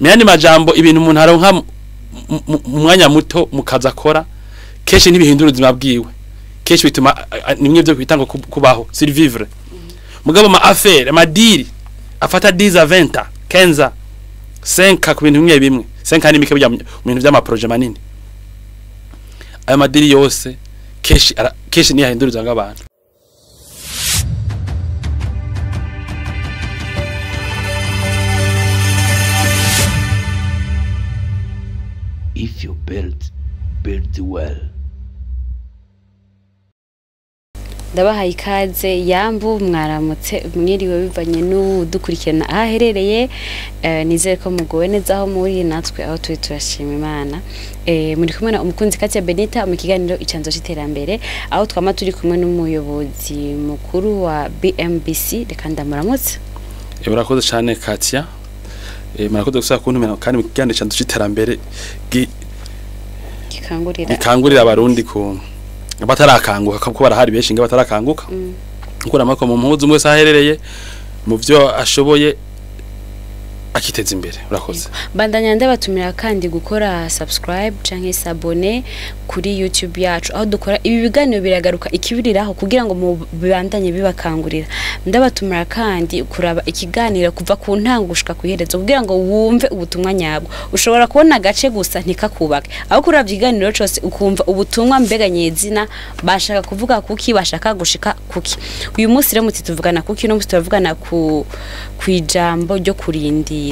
Myandi majambo ibintu umuntu aronka mu mwanya muto mukaza akora kenshi ntibihindura ubuzima bwiwe, kenshi bituma nimwe byo kwita ngo kubaho, survivre. Mugabo ma affaire, ama deal afata 10 à 20, 15, 5 ku bintu bimwe bimwe, 5 ni mike mu bintu by'ama projet manini. Ayo ma deal yose kenshi kenshi ntiyahindura ubuzima bw'abantu. If you build, build well. Ndabahaye ikaze, yambu, mwaramutse, mwiriwe, bivanye n'udukurikirana aho aherereye. Nizere ko mugowe neza aho muri, natwe aho turi turashima Imana. Muri kumwe na umukunzi Katia Benita mu kiganiro Icanzo c'iterambere, aho twama turi kumwe n'umuyobozi mukuru wa BMBC. Reka ndamuramutse. Murakoze cyane Katia. Murakoze gusaba kuntumira kandi mu kiganiro Icanzo c'iterambere gikangurira gikangurira abarundi ku batarakanguka, kuko barahari benshi nga batarakanguka. Gukura amaboko mu mpuzu, umwe wese aherereye mu byo ashoboye akiteza imbere. Urakoze. Bandanya ndabatumira kandi gukora subscribe canke s'abonner kuri YouTube yacu, aho dukora ibi biganiro biragaruka ikibiriraho kugira ngo mubandanye bibakangurira. Ndabatumira kandi kuraba ikiganiro kuva ku ntango gushika ku iherezo kugira ngo wumve ubutumwa nyabwo. Ushobora kubona agace gusa ntikakubake, aho kuraba ikiganiro cose ukumva ubutumwa mbega nyezina bashaka kuvuga kuki, bashaka gushika kuki. Uyu munsi rero muti tuvugana kuki? No muti turavugana ku kwijambo ryo kurindira.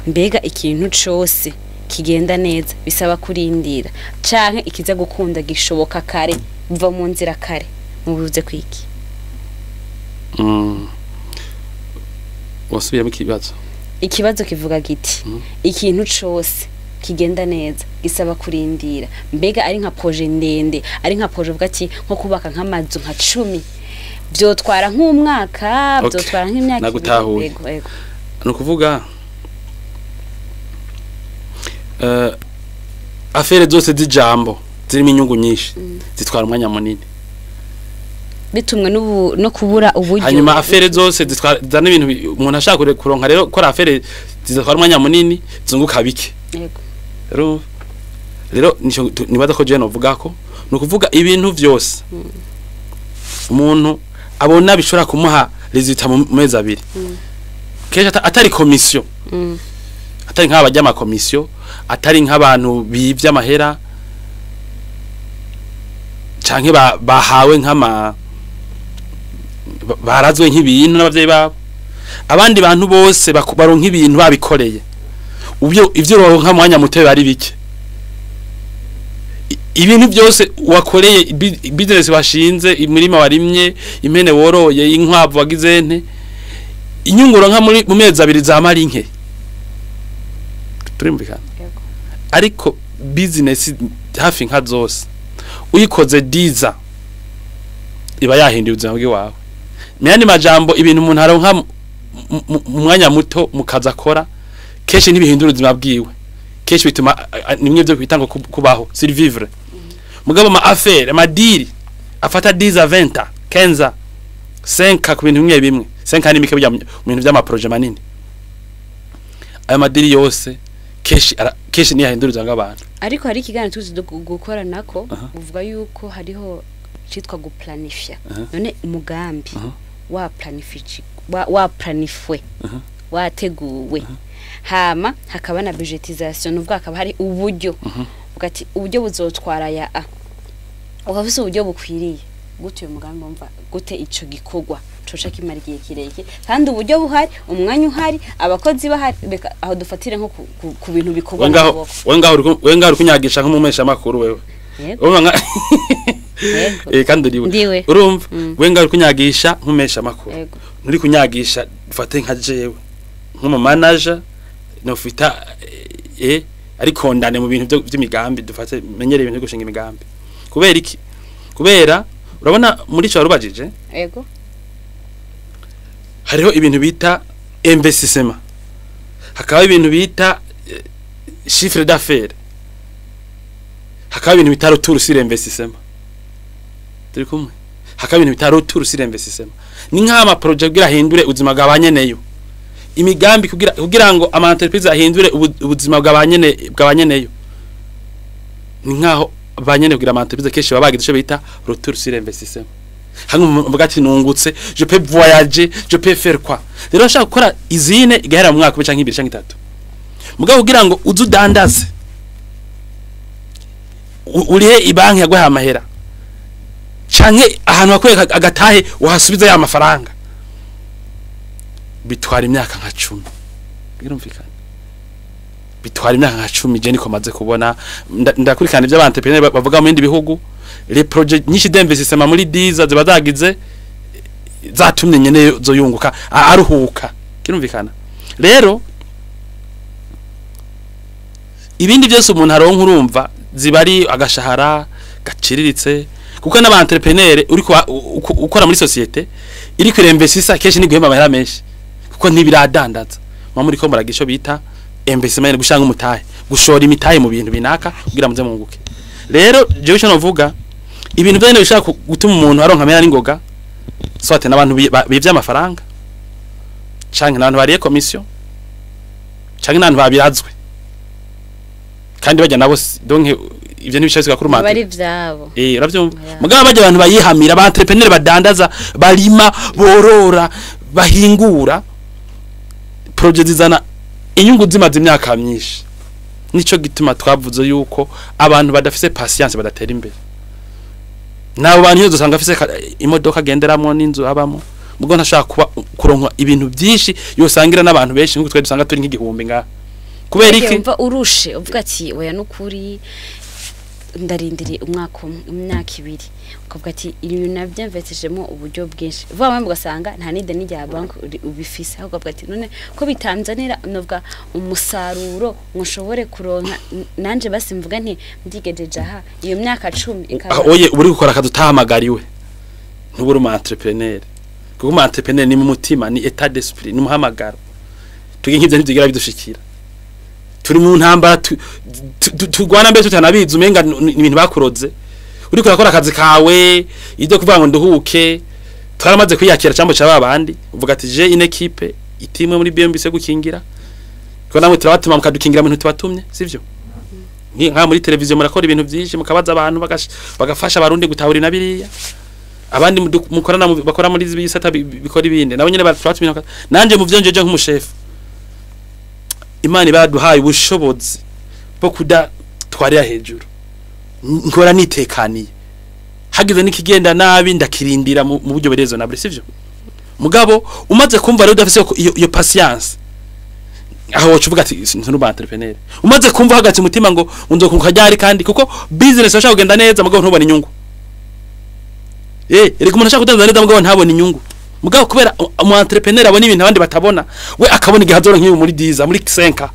Mbega ikintu cose kigenda neza bisaba kurindira, canke ikiza gukunda gishoboka kare, biva mu nzira kare? Mubuze kwiki? Wasubiyemo ikibazo. Ikibazo kivuga giti: ikintu cose kigenda neza gisaba kurindira. Mbega ari nka projet ndende, ari nka projet uvuga ati nko kubaka nk'amazu nka 10, vyotwara nk'umwaka, vyotwara nk'imyaka ibiri? Nagutahuye. Yego, yego. Ni ukuvuga affaire zose z'ijambo zirimo inyungu nyinshi zitwara umwanya munini, bitumwe n'ubu no kubura uburyo. Hanyuma affaire zose zitwara zana ibintu umuntu ashaka kuronka, rero gukora affaire zitwara umwanya munini zunguka bike. Rero nico nibaza ko je novuga ko ni ukuvuga ibintu vyose umuntu abona bishobora kumuha résultat mu mezi 2, kenshi atari commission, atari nk'abajya ama commission, atari nk'abantu bivye amahera canke bahawe nk'ama barazwe nk'ibintu n'abavyeyi babo. Abandi bantu bose baronka ibintu babikoreye, ubyo ivyo baronka mu mwanya muto bari bike. Ibintu byose wakoreye, business washinze, imirima warimye, impene woroye, inkwavu wagize nte, inyungu uronka muri mu mezi 2 za mari nke. Turimvikana? Yego. Ariko business hafi nka zose uyikoze diza iba yahinduye ubuzima bwawe. Myandi majambo ibintu umuntu aronka mu mwanya muto mukaza akora kenshi ntibihindura ubuzima bwiwe, kenshi bituma nimwe byo kwita ngo kubaho, survivre. Mugabo ma affaire, ama deal afata 10 à 20, 15, 5 ku bintu bimwe bimwe, 5 ni mike mu bintu by'ama projet manini. Ayo ma deal yose kenshi kenshi ntiyahindura ubuzima bw'abantu. Ariko hari ikiganiro tuzi gukora nako uvuga yuko hariho citwa guplanifia. None umugambi wa planifiki wa planifwe, wateguwe, hama hakaba na budgetisation, nuvuga hakaba hari uburyo ugati uburyo buzotwara ya a, ukafise uburyo bukwiriye gute uyu mugambi, wumva gute ico gikorwa coca kimara igihe kirekire kandi uburyo buhari, umwanya uhari, abakozi bahari? Reka aho dufatire nko ku bintu bikorwa Wengaho n'amaboko. wengaho uri kunyagisha nk'umumesha makuru wewe. Yego. Urumva nka Yego. Kandi uriwe. Ndiwe. Urumva wengaho uri kunyagisha nk'umesha makuru. Yego. Nturi kunyagisha dufate nka jewe nk'umu manager nofita ariko ndane mu bintu by'imigambi, dufate menyere ibintu byo gushinga imigambi. Kubera iki? Kubera urabona muri cyo warubajije, Yego. hariho ibintu bita investissement, hakaba ibintu bita chiffre d'affaires, hakaba ibintu bita retour sur investissement. Turi kumwe? Hakaba ibintu bita retour sur investissement. Ni nk'ama projet kugira hindure ubuzima bw'abanyeneyo. Imigambi kugira ngo ama entreprise ahindure ubuzima bw'abanyeneyo, ni nkaho banyene kugira ama entreprise kenshi baba bagize ico bita retour sur investissement. Hamwe mvuga ati nungutse, je peux voyager, je peux faire quoi. Rero ashaka gukora izine igahera mu mwaka umwe canke ibiri canke itatu. Mugabo kugira ngo uze udandaze, urihe ibanki yaguhaye amahera canke ahantu wakwiye agatahe wahasubiza ya mafaranga, bitwara imyaka nka 10. Birumvikana, bitwara imyaka nka 10. Je niko maze kubona, ndakurikirana ibyo entrepreneur bavuga mu bindi bihugu. Les projets nyinshi d'investissement muri 10 ziba zagize zatumye nyene zo yunguka, aruhuka. Kirumvikana rero, ibindi byose umuntu aronka, urumva ziba ari agashahara gaciriritse, kuko n'aba entrepreneur uri ukora muri société iri kwiremvesisa kenshi ni guhemba amahera menshi, kuko ntibiradandaza. Muba muri ko muragisho bita investissement, gushanga umutahe, gushora imitahe mu bintu binaka kugira muze munguke. Rero jewe ico novuga, ibintu byane bishaka gutuma umuntu aronka amahera n'ingoga, soit n'abantu bivye amafaranga, canke n'abantu bariye commission, canke n'abantu babirazwe, kandi bajya nabo donc ivyo ntibishaka kuri Biba ari vyabo. Uravyumva? Yeah. Mugabo bajya abantu bayihamira, ba entrepreneur badandaza, barima, borora, bahingura, projet zizana inyungu zimaze imyaka myinshi. Nico gituma twavuze yuko abantu badafise patience badatera imbere. Nabo bantu iyo usanga afise imodoka agenderamo n'inzu abamo, mugo ntashaka kuba kuronka ibintu byinshi yosangira n'abantu benshi nkuko twe dusanga turi nk'igihumbi ngaha. Kubera iki? Umva urushe uvuga ati oya, nukuri ndarindiriye umwaka umwe, imyaka ibiri, ukavuga ati ibintu nabyamvetejemo uburyo bwinshi vuba vuba, ugasanga nta n'ideni rya banki ubifise, ahubwo ukavuga ati none ko bitanzanira novuga umusaruro ngo nshobore kuronka nanje basi mvuga nti ndigejeje aha, iyo myaka 10 ikaba. Oye, uri gukora akazi utahamagariwe, ntuburi umu entrepreneur, kuko umu entrepreneur ni mu mutima, ni état d'esprit, ni umuhamagaro. Tuge nk'ivyo ntivyigira bidushikira. Turi mu ntambara turwana mbere tutanabizi, umenga ni ibintu bakuroze. Uriko urakora akazi kawe, ibyo kuvuga ngo nduhuke, twaramaze kwiyakira cyambo ca babandi uvuga ati j'ai une équipe itimwe muri BMBC gukingira, ko namwe turabatuma mukadukingira mu bintu tubatumye, sivyo? Nka muri televiziyo murakora ibintu byinshi, mukabaza abantu, bagafasha abarundi gutahura na biriya. Abandi mukorana bakora muri ibi bisata bikora ibindi, nabo nyene turabatumye. Nanje mu vyo njeje nk'umushefu, Imana ibaduhaye ubushobozi bwo kudatwarira hejuru, nkora nitekaniye. Hagize n'ikigenda nabi, ndakirindira mu buryo raisonnable, sivyo? Mugabo umaze kumva rero udafise iyo patience, aho woca uvuga ati ntuba entrepreneur. Umaze kumva hagati umutima ngo nzokunguka ryari, kandi kuko business ashaka kugenda neza mugabo ntubone inyungu. Erega umuntu ashaka kudandaza neza mugabo ntabone inyungu. Mugabo kubera umu entrepreneur abona ibintu abandi batabona, we akabona igihe azoronka nk'iyo muri 10, muri 5.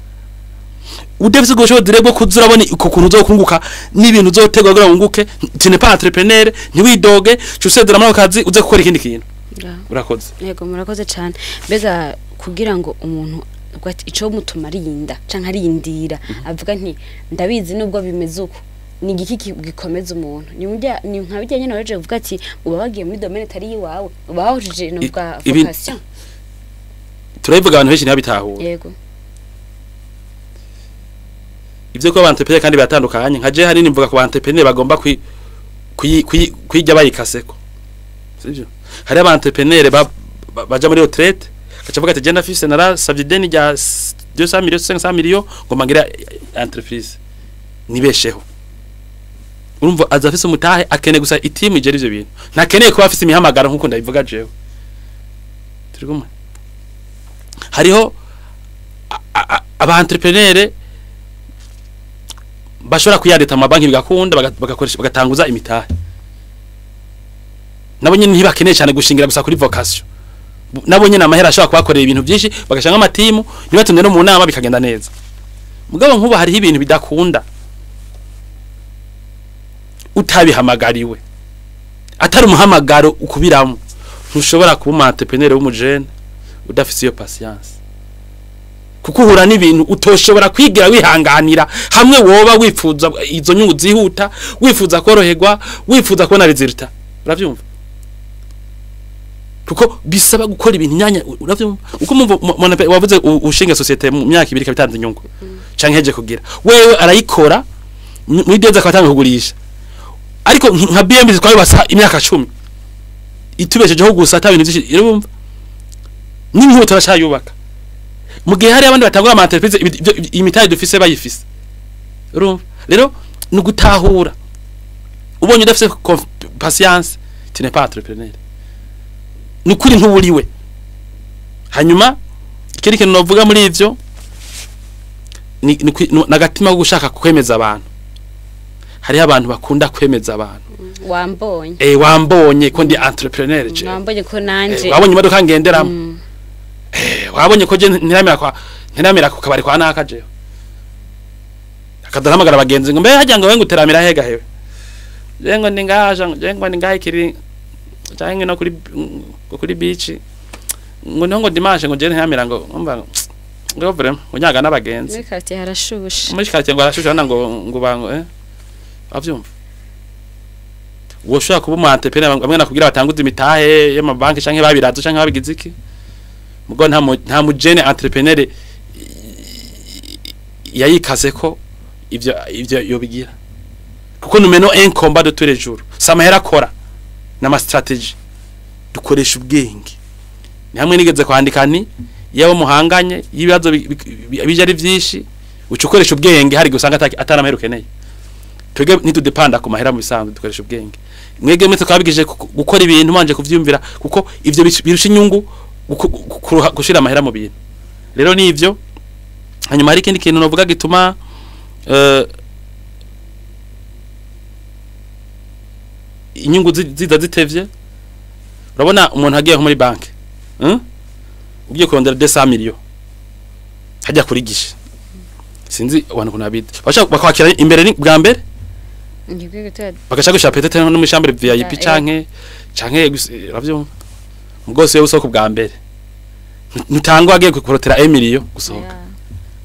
Udafise ubwo bushobozi rero bwo kuza urabona uko kuntu uzokunguka n'ibintu uzotegwa kugira ngo wunguke, tu n'es pas entrepreneur. Ntiwidoge, ca usezera muri ako kazi, uze gukora ikindi kintu. Urakoze. Yego, murakoze cyane. Mbega kugira ngo umuntu ubwo ati ico mutuma arinda canke arindira, avuga nti ndabizi nubwo bimeze uko, ni igiki gikomeza umuntu? Ni burya ni nka bijya nyene waje uvuga ati uba wagiye muri domaine itari iwawe, uba wahujije no bwa vocation. Turabivuga, abantu benshi ntibabitahura. Ivyo kuba entrepreneur kandi biratandukanye. Nka je hanini mvuga ku entrepreneur bagomba kwijya bayikaseko, sivyo? Hari aba entrepreneur baja muri retraite, gaca avuga ati je ndafise, narasavye ideni rya 200 millions, 500 millions, ngo mangire entreprise nibesheho. Urumva aza afise umutahe, akeneye gusa itimu igera ivyo bintu, ntakeneye kuba afise imihamagaro nkuko ndabivuga jewe. Turi kumwe. Hariho aba entrepreneur bashobora kuyareta mu mabanki bigakunda, bagakoresha, bagatanguza imitahe. Nabo nyene ntibakeneye cyane gushingira gusa kuri vocation. Nabo nyene amahera ashobora kubakorera ibintu byinshi, bagashanga amatimu, ntibatumye no mu nama, bikagenda neza. Mugabo nkuba hariho ibintu bidakunda utabihamagariwe, atari umuhamagaro ukubiramo. Ntushobora kuba umu entrepreneur w'umujene udafise iyo patience, kuko uhura n'ibintu utoshobora kwigira wihanganira hamwe woba wifuza izo nyungu zihuta, wifuza koroherwa, wifuza kubona résultat. Uravyumva? Kuko Kuko bisaba gukora ibintu nyanya, uravyumva uko mumva wavuze ushinga société mu myaka 2 ikabitanze inyungu canke heje kugira wewe arayikora muri deza akabatanga kugurisha. Ariko nka BMB twabibasa imyaka 10 itubeshejeho gusa ata bintu byinshi, urumva n'inkuba turacayubaka mu gihe hari abandi batangura ama entreprise imitahe dufise bayifise. Urumva rero ni gutahura, ubonye udafise patience tu n'es pas entrepreneur, ni ukuri ntuburiwe. Hanyuma ikindi kintu novuga muri ivyo ni nagatima ko gushaka kwemeza abantu. Hariho abantu bakunda kwemeza abantu. Wambonye wambonye ko ndi entrepreneur je, wambonye ko nanje wabonye imodoka ngenderamo, wabonye ko je ntiramira ku kabari kwa naka je akadahamagara abagenzi ngo mbe hajya ngo wenga uteramira hega hewe, je ngo ndi ngaha, je ngo ndi ngaha ikiri canke no kuri beach, ngo niho ngo dimanche ngo je ntiramira ngo umva ngo vraiment ngo nyaga n'abagenzi muri quartier harashushe, muri quartier ngo harashushe hana ngo bango avyumva. Woshobora kuba umu entrepreneur bamwe nakubwira batanguza imitahe y'amabanki canke babirazo canke babigize iki, mugo nta mujene entrepreneur yayikase ko ivyo yobigira, kuko numeno un combat de tous les jours samahera akora n'ama strategy dukoresha ubwenge. Ni hamwe nigeze kwandika ni yabo muhanganye y'ibibazo bije ari vyinshi uca ukoresha ubwenge, hari gusanga atari amahera ukeneye. Twebwe ntitudepanda ku mahera mu bisanzwe, dukoresha ubwenge. Mwege mwese twabigije gukora ibintu manje kuvyumvira, kuko ivyo birusha inyungu gushira amahera mu bintu. Rero ni ivyo. Hanyuma hari ikindi kintu novuga gituma inyungu ziza zitevye. Urabona umuntu agiye muri banki, ugiye kurondera 200 millions hajya kurigisha, sinzi abantu kunabide bashaka bakwakira imbere ni bwa mbere bagashaka gushaka peut-être no mu chambre VIP canke uravyumva mugose yo usoko bwa mbere nutangwa agiye kurotera 1 million gusohoka,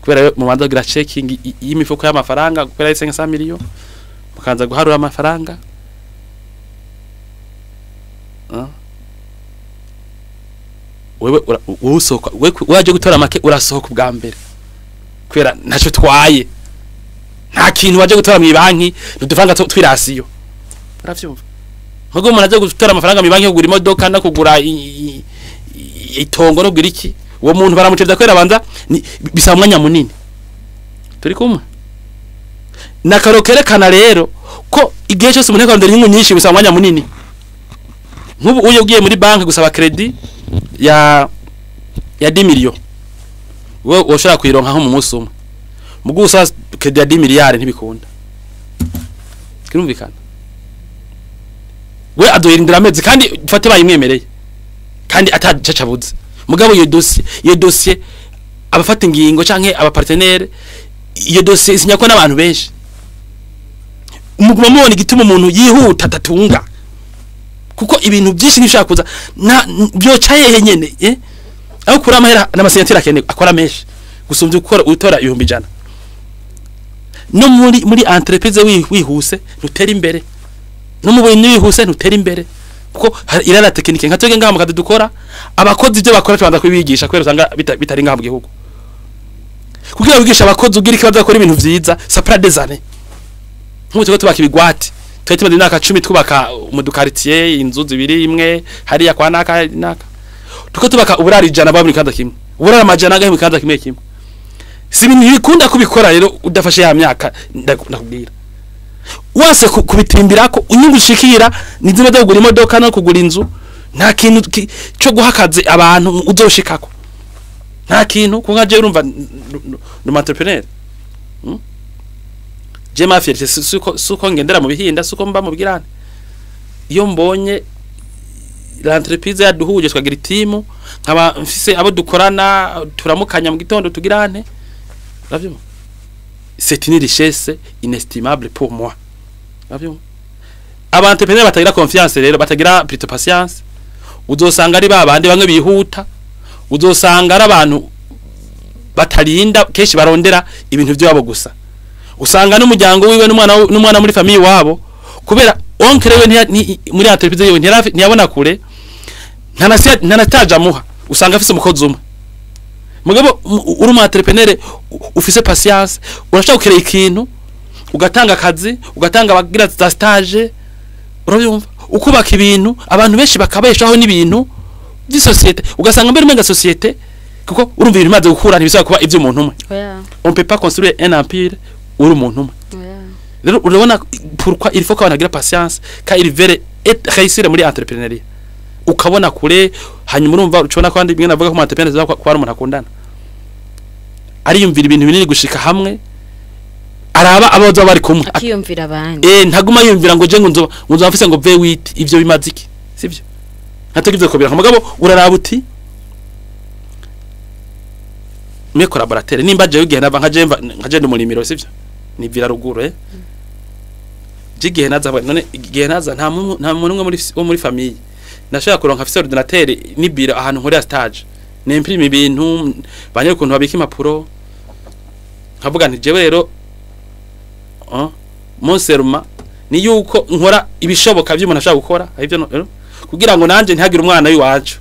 kubera mu banza kugira checking y'imifuko y'amafaranga kubera 500 millions mukanza guharura amafaranga. Wewe usohoka waje gutora make urasohoka bwa mbere kubera ntaco twaye, nta kintu waje gutora mu banki dudufanga twirasiyo, uravyumva. Mugo umuntu aje gutora amafaranga mu banki kugura imodoka no kugura itongo no kugura iki, uwo muntu baramutevya kwera banza bisaba umwanya munini. Turi kumwe nakaro kerekana rero ko igihe cyose umuntu akarondera inyungu nyinshi bisaba umwanya munini. Nk'ubu uyo ugiye muri banki gusaba credit ya 10 millions, wewe woshobora kuyironka nko mu munsi umwe, mugo usaba credit ya 10 miliyari ntibikunda, kirumvikana. We adoyirindira amezi kandi fate bayimwemereye kandi atacacabuze, mugabo iyo dossier abafata ingingo canke aba partenaire, iyo dossier isinyako n'abantu benshi. Umuguma mubona igituma umuntu yihuta atatunga, kuko ibintu byinshi nishaka kuza na byoca hehe nyene aho kuri amahera n'amasignature akene akora menshi gusumvya ukora utora 100,000. No muri entreprise wihuse ntutera imbere, no mu bintu wihuse ntutera imbere, kuko irara technique nka twege ngaha mu kazi dukora abakozi ibyo bakora tubanza kubigisha kubera usanga bitari ngaha mu gihugu. Kugira wigisha abakozi ugira ikibazo bakora ibintu vyiza ça prend des années. Nk'ubu turiko tubaka ibigwati, twari tumaze imyaka 10 twubaka mu dukartier inzu zibiri imwe hariya kwa naka naka, tuko tubaka uburari 100 bwa muri kanza kimwe, uburari amajana angahe mu kanza kimwe kimwe. Si ibintu bikunda kubikora rero udafashe ya myaka ndakubwira wase kubitimbirako inyungu ushikira ni zimwe zo kugura imodoka no kugura inzu, nta kintu cyo guhakaze abantu uzoshikako, nta kintu kuko nka je urumva no entrepreneur. Je ma fierté suko ngendera mu bihinda suko mba mu bigirane. Iyo mbonye l'entreprise yaduhuje twagira team nkaba mfise abo dukorana turamukanya mu gitondo tugirane, uravyumva, c'est une richesse inestimable pour moi, uravyumva. Aba entrepreneur batagira confiance rero batagira plutôt patience, uzosanga ari babandi bamwe bihuta, uzosanga ari abantu batarinda kenshi barondera ibintu byabo gusa. Usanga n'umuryango wiwe n'umwana muri famille wabo, kubera oncle we muri entreprise yiwe ntiyabona kure, Ntanataje amuha, usanga afise umukozi umwe. Mugabo uri umu entrepreneur ufise patience, urashaka gukerera ikintu, ugatanga akazi, ugatanga abagira za stage, urabyumva, ukubaka ibintu, abantu benshi bakabeshaho n'ibintu by'isosiyete, ugasanga mbere umenga société, kuko urumva ibintu bimaze gukura ntibisaba kuba iby'umuntu umwe. Oya. On peut pas construire un empire uri umuntu umwe. Oya. Rero urabona pourquoi il faut ko abantu bagira patience quand ils veulent être réussir muri entrepreneuriat, ukabona kure. Hanyuma urumva ucubona ko abandi bimwe navuga ko mu entrepreneur ko ari umuntu akundana, ariyumvira ibintu binini gushika hamwe araba abo bazoba bari kumwe. Akiyumvira abandi. Ntaguma yumvira ngo je ngo nzoba mfise ngo V8. Ivyo bimaze iki? Sivyo? Ntatega ivyo kobira. Mugabo uraraba uti mes collaborateurs, nimba jewe igihe nava nka je mva nka je ndi umurimiro, sivyo? Nivira ruguru, je igihe naza, none igihe naza nta muntu umwe muri wo muri famille nashaka kuronka afise ordinateur n'ibiro ahantu nkorera stage, n'imprime ibintu, banye ukuntu babika impapuro. Nkavuga nti jewe rero mon serment ni yuko nkora ibishoboka by'umuntu ashaka gukora ivyo kugira ngo nanje ntihagire umwana w'iwacu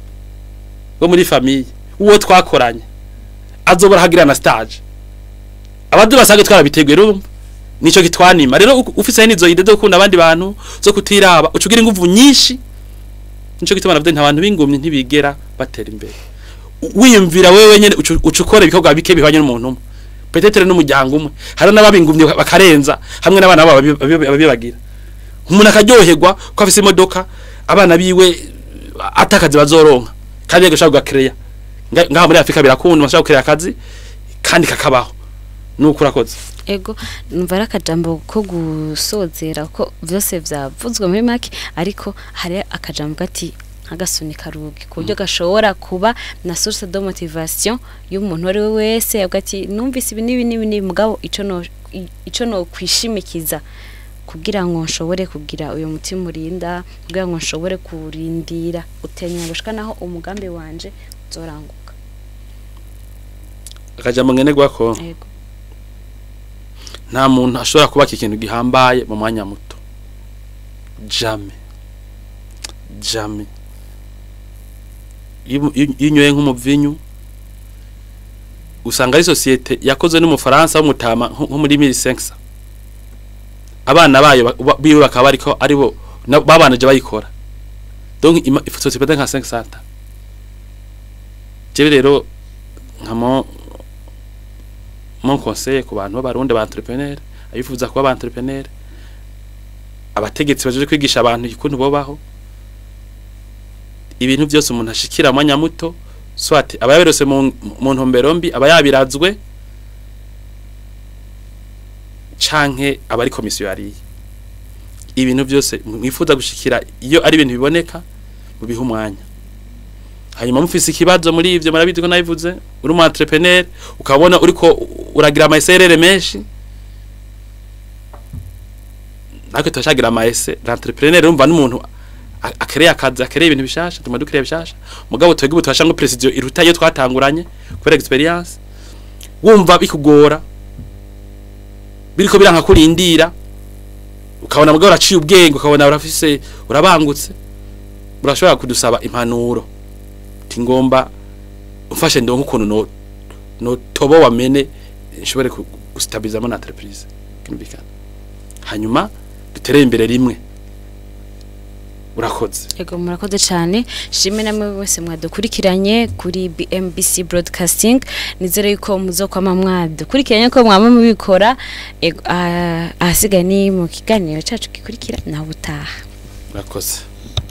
wo muri famille uwo twakoranye azobora hagira na stage, abandi basange twarabiteguye. Rero nico kitwanima. Rero ufise nizo idées zo gukunda abandi bantu, zo kutiraba, ucugira inguvu nyinshi. Nico gituma navuze nti abantu b'ingumyi ntibigera batera imbere. Wiyumvira wewe nyene, uca ukora ibikorwa bike bihwanye n'umuntu umwe, peut-être n'umuryango umwe. Hari n'ababingumye bakarenza hamwe n'abana babo babibagira. Umuntu akaryoherwa ko afise imodoka, abana biwe atakazi bazoronka, kandi agashaka kugakereya. Ngaha muri Afrika birakunda, bashaka gukereya akazi kandi kakabaho. Nuko urakoze. Ego, numva ari akajambo ko gusozera ko vyose vyavuzwe muri make, ariko hari akajambo gati nk'agasunika rugi ku buryo gashobora kuba na source de motivation y'umuntu uwo ari we wese, avuga ati numvise ibi n'ibi n'ibi n'ibi, mugabo ico no kwishimikiza kugira ngo nshobore kugira uyu mutima urinda, kugira ngo nshobore kurindira utenya gushika naho umugambi wanje uzoranguka. Akajambo nkenerwako: Ego. Nta muntu ashobora kubaka ikintu gihambaye mu mwanya muto, jamais, jamais. Iyo unyoye nk'umuvinyu, usanga ari société yakoze n'umufaransa w'umutama nko muri 1500, abana bayo biwe bakaba bariko aribo babanaje bayikora. Donc société nka 500. Jewe rero nka mon conseil ku bantu b'abarundi ba entrepreneur, abifuza kuba ba entrepreneur, abategetsi baje kwigisha abantu ukuntu bobaho, ibintu byose umuntu ashikira mwanya muto, soit aba yaberose mu ntumbero mbi, aba yabirazwe, canke aba ari komisiyo yariye. Ibintu byose mwifuza gushikira, iyo ari ibintu biboneka, mubihe umwanya. Hanyuma mufise ikibazo muri ivyo, murabizi ko nabivuze, uri umu entrepreneur ukabona uriko uragira ama erreurs menshi, natwe turashagira ama essais. L'entrepreneur, urumva, n'umuntu akereye akazi, akereye ibintu bishasha, tuma dukereye bishasha, mugabo twebwe ubu turashaka ngo précision iruta iyo twatanguranye kubera expérience. Wumva bikugora, biriko biranka kurindira, ukabona mugabo uraciye ubwenge, ukabona urafise, urabangutse, urashobora kudusaba impanuro uti ngomba umfashe ndonke ukuntu no tobo wamene nshobore gustabiliza mon entreprise kimvikana, hanyuma dutere imbere rimwe. Urakoze. Ego, murakoze cyane. Shime namwe bose mwadukurikiranye kuri BMBC Broadcasting. Nizere yuko muzokwama mwadukurikiranye ko mwama mubikora. Ego, ahasigaye ni mu kiganiro cyacu gikurikira, naho ubutaha. Urakoze.